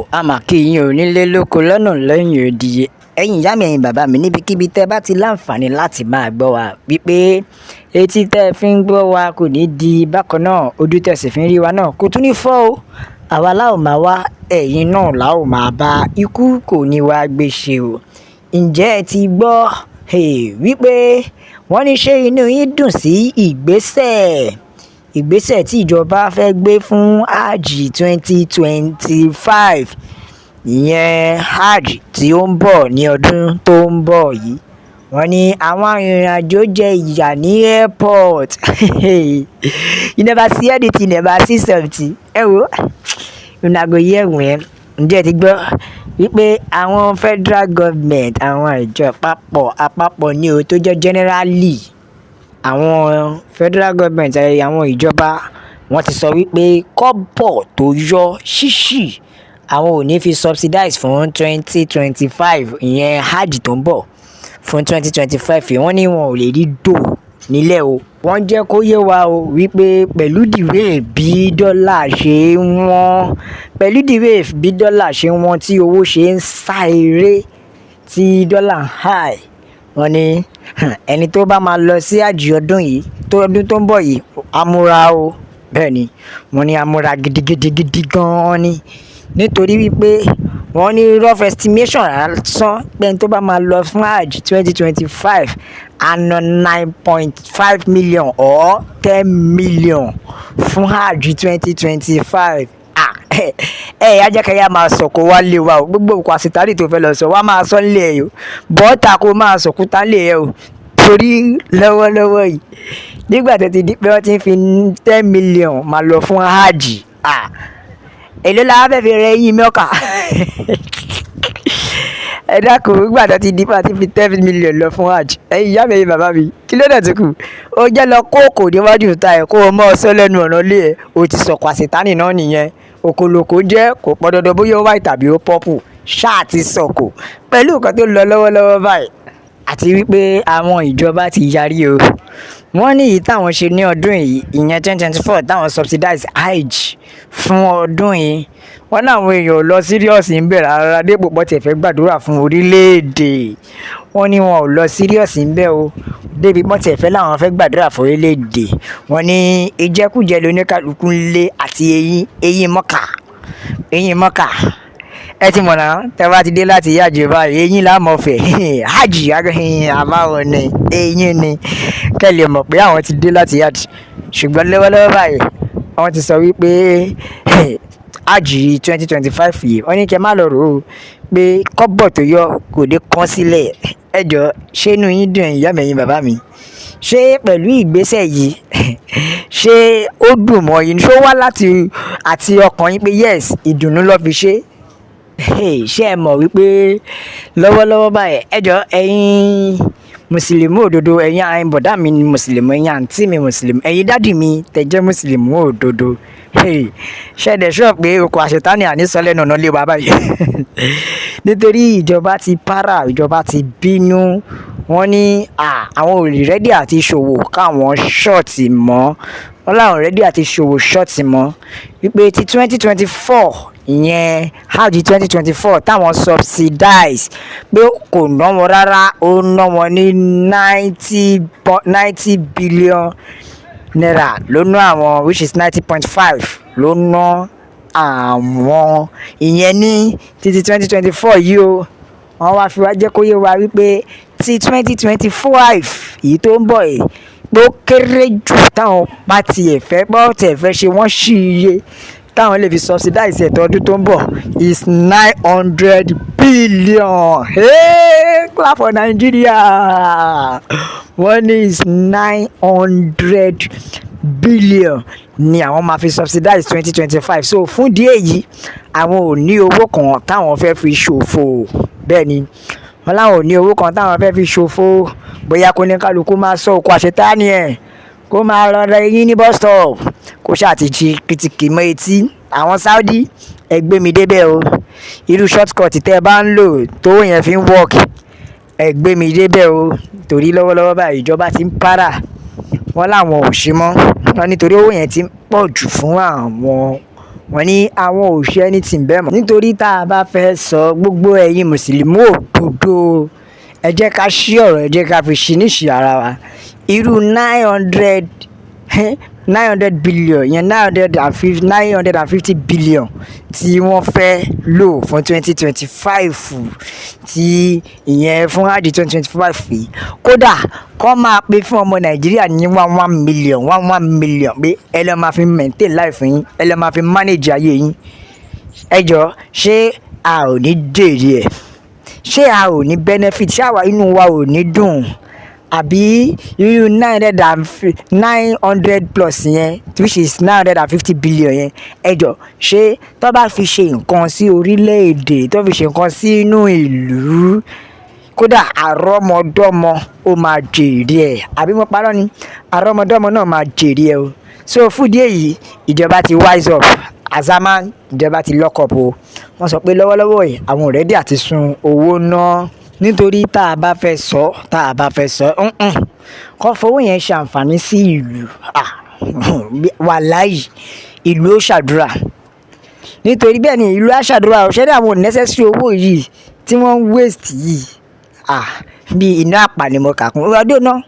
Tó a máa kí yín o nílé lóko lọ́nà lẹ́yìn odi. Ẹ̀yin ìyá mi, ẹ̀yin bàbá mi, níbikíbi tẹ́ bá ti láǹfààní láti máa gbọ́ wa wípé etí tẹ́ fi ń gbọ́ wa kò ní di bákan náà, ojú tẹ́ sì fi ń rí wa náà kò tún ní fọ́ o. Àwa la ò máa wá, ẹ̀yin náà la ò máa bá. Ikú kò ní wá gbé ṣe o. Ǹjẹ́ ẹ ti gbọ́, hey, wípé wọ́n ní ṣé inú yín dùn sí ìgbésẹ̀ tí ìjọba fẹ́ gbé fún Hajj 2025, ìyẹn Hajj tí ó ń bọ̀ ní ọdún tó ń bọ̀ yìí? Wọ́n ní àwọn arìnrìn-àjò jẹ ìyà ní airport. You never see anything, never see something. Ẹ wo, una go hear when. Ǹjẹ́ ẹ ti gbọ́ wípé àwọn federal government, àwọn ìjọ àpapọ̀ ní o tó jẹ́ generally àwọn federal government, àwọn ìjọba, wọ́n ti sọ wípé kọ́bọ̀ tó yọ ṣíṣì àwọn ò ní fi subsidize fún 2025, ìyẹn Hajj tó ń bọ̀ fún 2025. Wọ́n ní wọn ò lè rí dò nílẹ̀ o. Wọ́n jẹ́ kó yé wa o wípé pẹ̀lú the way bí dọ́là ṣe ń wọ́n, pẹ̀lú the way bí dọ́là ṣe ń wọ́n, tí owó ṣe ń sá eré, tí dọ́là high, wọ́n ní ẹni tó bá máa lọ sí Hajj ọdún yìí, tó ọdún tó ń bọ̀ yìí, á múra o. Bẹ́ẹ̀ ni, wọ́n ní á múra gidigidigidi gan-an ni. Nítorí wípé wọ́n ní rough estimation lásán pé ẹni tó bá máa lọ fún Hajj 2025 á ná 9.5 million or 10 million fún Hajj 2025. Ah, ẹ ẹ jẹ́ kí a máa sọ̀kò wá lé wa o. Gbogbo òkú àsìtárì tó fẹ́ lọ sọ, wá máa sọ nílé ẹ o. Bọ́tà kó máa sọ̀kúta nílé ẹ o. Torí lọ́wọ́lọ́wọ́ yìí, nígbà tó ti di pé wọ́n ti ń fi 10 million máa lọ fún Hajj, ah, èló la wá fẹ́ fi rẹ eyín mọ́kà? Ẹ dákun, nígbà tó ti di pé a ti fi 10 million lọ fún Hajj, ẹ̀yin ìyá mi, ẹ̀yin bàbá mi, kí ló dẹ̀ tó kù? Ó jẹ́ lọ kó òkò níwájú ìta ẹ̀, kó o mọ́ ọ sọ lẹ́nu ọ̀nà ilé ẹ̀, o ti sọ̀kò àṣetánì náà nìyẹn. Òkòlòkò jẹ́ kò pọn dandan bóyá ó white tàbí ó purple, ṣáà ti sọ̀kò pẹ̀lú nǹkan tó ń lọ lọ́wọ́lọ́wọ́ báyìí. Àti wípé àwọn ìjọba ti yarí o. Wọ́n ní èyí táwọn ṣe ní ọdún yìí, ìyẹn 2024, táwọn subsidize Hajj fún ọdún yìí, wọ́n ní àwọn èèyàn ò lọ serious ń bẹ̀ rárá dépò pé wọ́n tiẹ̀ fẹ́ gbàdúrà fún orílẹ̀-èdè. Wọ́n ní wọn ò lọ serious ń bẹ̀ o débi pé wọ́n tiẹ̀ fẹ́ láwọn fẹ́ gbàdúrà fún orílẹ̀-èdè. Wọ́n ní ìjẹkújẹ lóníkálukú ń lé àti eyín, eyín mọ́kà, eyín mọ́kà. Ẹ ti mọ̀ náà, tẹ́ bá ti dé láti Hajj báyìí, eyín lá mọ̀ fẹ̀. Hajj, àbáwọ̀ ni, eyín ni. Kẹ́ lè mọ̀ pé àwọn ti dé láti Hajj. Ṣùgbọ́n lọ́wọ́lọ́wọ́ báyìí, wọ́n ti sọ wípé Hajj 2025 yìí, wọ́n ní kí ẹ má lọ rò ó pé kọ́bọ̀ tó yọ kò ní kán sílẹ̀. Ẹ jọ, ṣé inú yín dùn, ẹ̀yin ìyá mi, ẹ̀yin bàbá mi? Ṣé pẹ̀lú ìgbésẹ̀ yìí, ṣé ó dùn mọ́ yín? Ṣé ó wá láti àti ọkàn yín pé yes, ìdùnnú ló fi ṣe? Ṣé ẹ mọ̀ wípé lọ́wọ́lọ́wọ́ báyìí, ẹ jọ, ẹ̀yin Mùsùlùmí òdodo, ẹ̀yin bọ̀dá mi Mùsùlùmí, ẹ̀yin àǹtí mi Mùsùlùmí, ẹ̀yin daddy mi tẹ́ jẹ́ Mùsùlùmí òdodo. Ṣé ẹ dẹ̀ sure pé oko àṣetánì àní sọ lẹ́nu ọ̀nà ilé wa báyìí? Nítorí ìjọba ti para, ìjọba ti bínú. Wọ́n ní à, àwọn ò ready àti ṣòwò káwọn short mọ́. Wọ́n láwọn ready àti ṣòwò short mọ́. Wípé ti 2024, ìyẹn Hajj 2024 táwọn subsidize, pé kò ná wọn rárá, ó ná wọn ní 90 billion naira ló ná àwọn, which is 90.5 ló ná àwọn, ìyẹn ní títí 2024 yìí o. Wọ́n wá fi wá jẹ́ kó yé wa wípé ti 2025 èyí tó ń bọ̀ yìí, pé ó kéré jù táwọn bá tiẹ̀ fẹ́ bọ́ tiẹ̀ fẹ́ ṣe, wọ́n ṣí iye táwọn lè fi subsidize ẹ̀tọ́ ọdún tó ń bọ̀ is 900 billion. Hey, clap for Nigeria. Wọ́n ní is 900 billion ni àwọn máa fi subsidize 2025. So fún díẹ̀ yìí, àwọn ò ní owó kan táwọn fẹ́ fi ṣòfò. Bẹ́ẹ̀ ni, wọ́n láwọn ò ní owó kan táwọn fẹ́ fi ṣòfò. Bóyá kó ní kálukú máa sọ òkú àṣetánì ẹ̀, kó máa lọ rẹ eyín ní bus stop, kó ṣáà ti jí kìtìkì mọ́ etí. Àwọn Saudi, ẹ gbé mi débẹ̀ o. Irú shortcut tẹ́ ẹ bá ń lò tó yẹn fi ń work, ẹ gbé mi débẹ̀ o. Torí lọ́wọ́lọ́wọ́ báyìí, ìjọba ti ń para, wọ́n láwọn ò ṣe mọ́. Wọ́n nítorí owó yẹn ti ń pọ̀ jù fún àwọn. Wọ́n ní àwọn ò ṣe anything bẹ́ẹ̀ mọ́. Nítorí tá a bá fẹ́ sọ, gbogbo ẹ̀yin Mùsùlùmí òdodo, ẹ jẹ́ ká ṣí ọ̀rọ̀, ẹ jẹ́ ká fi ṣí níṣì ara wa. Irú 900 billion yẹn, 950 billion tí wọ́n fẹ́ lò fún 2025, tí ìyẹn fún hajj 2025 yìí, kódà kọ́ máa pè fún ọmọ Nàìjíríà ní 1 1 million, 1 1 million, pé ẹ lọ́ọ́ máa fi maintain life yín, ẹ lọ́ọ́ máa fi manage ayé yín, ẹ jọ, ṣé a ò ní jèrè ẹ̀? Ṣé a ò ní benefit? Ṣé àwa inú wa ò ní dùn? Àbí irú 900 plus yẹn, which is 950 billion yẹn, ẹ jọ, ṣé tó bá fi ṣe nǹkan sí orílẹ̀-èdè, tó fi ṣe nǹkan sínú ìlú, kódà àrọ́mọdọ́mọ ó máa jèrè ẹ̀? Àbí mo parọ́ ni? Àrọ́mọdọ́mọ náà máa jèrè ẹ̀ o. So fún ìdí èyí, ìjọba ti wise up azaman, ìjọba ti lock up o. Wọ́n sọ pé lọ́wọ́lọ́wọ́ yìí, àwọn ò ready àti sun owó náà, nítorí tá a bá fẹ́ sọ, tá a bá fẹ́ sọ, kọ́ fowó yẹn ṣàǹfààní sí ìlú, wàláì, ìlú ó ṣàdúrà. Nítorí bẹ́ẹ̀ ni ìlú á ṣàdúrà. Ṣẹ́ rí àwọn unnecessary owó yìí tí wọ́n ń waste yìí, bí iná àpà ni mo kà kún. Ọdún náà,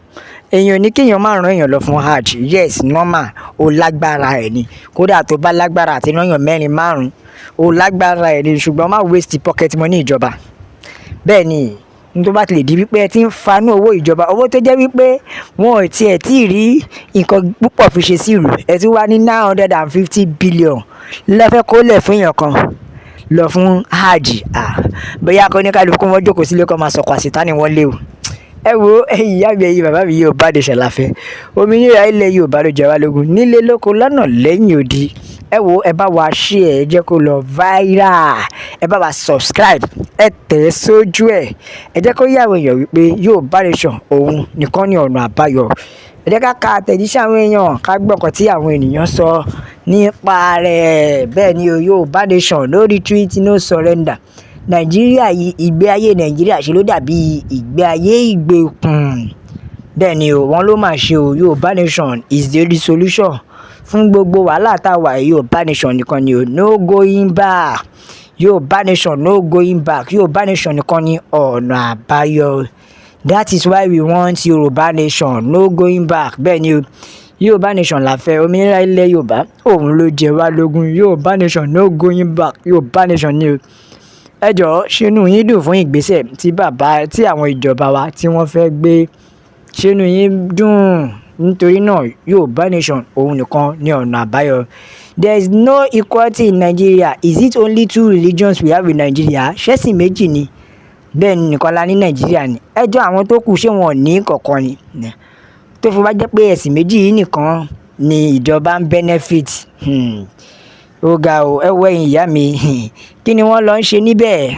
èèyàn ní kéèyàn máa rán èèyàn lọ fún hajj. Yes, normal, ó lágbára ẹ̀ ni. Kódà tó bá lágbára àti rán mẹ́rin, márùn-ún, ó lágbára ẹ̀ ni, ṣùgbọ́n má waste pocket money ìjọba. Bẹ́ẹ̀ ni, ní tó bá ti lè di wípé ẹ ti ń fanú owó ìjọba, owó tó jẹ́ wípé wọn ò tiẹ̀ tí ì rí nǹkan púpọ̀ fi ṣe sí ìlú, ẹ ti wá ní 950 billion lẹ́fẹ́ kó lẹ̀ fún èèyàn kan lọ fún hajj. Bóyá kó ní kálukú wọn jókòó sílé, kó máa sọ̀kò àṣetánì wọn lé o. Ẹ wo, ẹ̀yin ìyá mi, ẹ̀yin bàbá mi, Yorùbá Nation la fẹ́. Òmìnira ilẹ̀ Yorùbá ló jẹ wá lógún, nílé, lóko, lọ́nà, lẹ́yìn odi. Ẹ wo, ẹ bá wa share, ẹ jẹ́ kó lọ viral, ẹ bá wa subscribe, ẹ tẹ̀ ẹ́ sójú ẹ̀, ẹ jẹ́ kó yé àwọn èèyàn wípé Yorùbá Nation òun nìkan ní ọ̀nà àbáyọ. Ẹ jẹ́ ká ka àtẹ̀jíṣẹ́ àwọn èèyàn, ká gbọ́ nǹkan tí àwọn ènìyàn sọ nípa rẹ̀. Bẹ́ẹ̀ ni o, Yorùbá Nation, no retreat, no surrender. Nàìjíríà yìí, ìgbé ayé Nàìjíríà ṣe ló dàbí ìgbé ayé ìgbèkùn. Bẹ́ẹ̀ ni o, wọ́n ló máa ṣe o. Yorùbá Nation is the only solution fún gbogbo wàhálà tá a wà yìí. Yorùbá Nation nìkan ni o, no going back. Yorùbá Nation, no going back. Yorùbá Nation nìkan ni ọ̀nà àbáyọ. That is why we want Yorùbá Nation, no going back. Bẹ́ẹ̀ ni o, Yorùbá Nation la fẹ́. Òmìnira ilẹ̀ Yorùbá òun ló jẹ wá lógún. Yorùbá Nation, no going back. Yorùbá Nation ni o. Ẹ jọ̀ọ́, ṣé inú yín dùn fún ìgbésẹ̀ tí bàbá, tí àwọn ìjọba wa tí wọ́n fẹ́ gbé? Ṣé inú yín dùn? Nítorí náà, Yorùbá Nation òun nìkan ní ọ̀nà àbáyọ. There is no equality in Nigeria. Is it only two religions we have in Nigeria? Ṣẹ́sìn méjì ni bẹ́ẹ̀ ni nìkan la ní Nàìjíríà ni? Ẹ jọ̀ọ́, àwọn tó kù, ṣé wọn ò ní kankan ni tó fi wá jẹ́ pé ẹ̀sìn méjì yìí nìkan ni ìjọba ń benefit? Ó ga o. Ẹ wo, ẹ̀yin ìyá mi, kí ni wọ́n lọ ń ṣe níbẹ̀?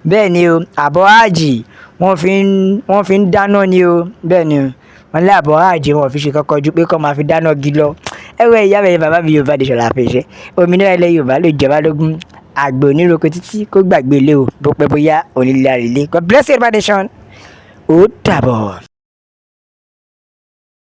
Bẹ́ẹ̀ ni o, àbọ̀ hajj wọ́n fi ń dáná ni o. Bẹ́ẹ̀ ni o, wọ́n lé àbọ̀ hajj, wọn ò fi ṣe kankan ju pé kó máa fi dáná gi lọ. Ẹ wo, ìyá mi, bàbá mi, Yorùbá Nation la fi ṣe. Òmìnira ilẹ̀ Yorùbá ló jẹ wá lógún. Àgbẹ̀ oníroko títí kó gbàgbé ilé o, bó pẹ́ bóyá onílé àrèlé. God bless Yorùbá Nation. Ó dàbọ̀.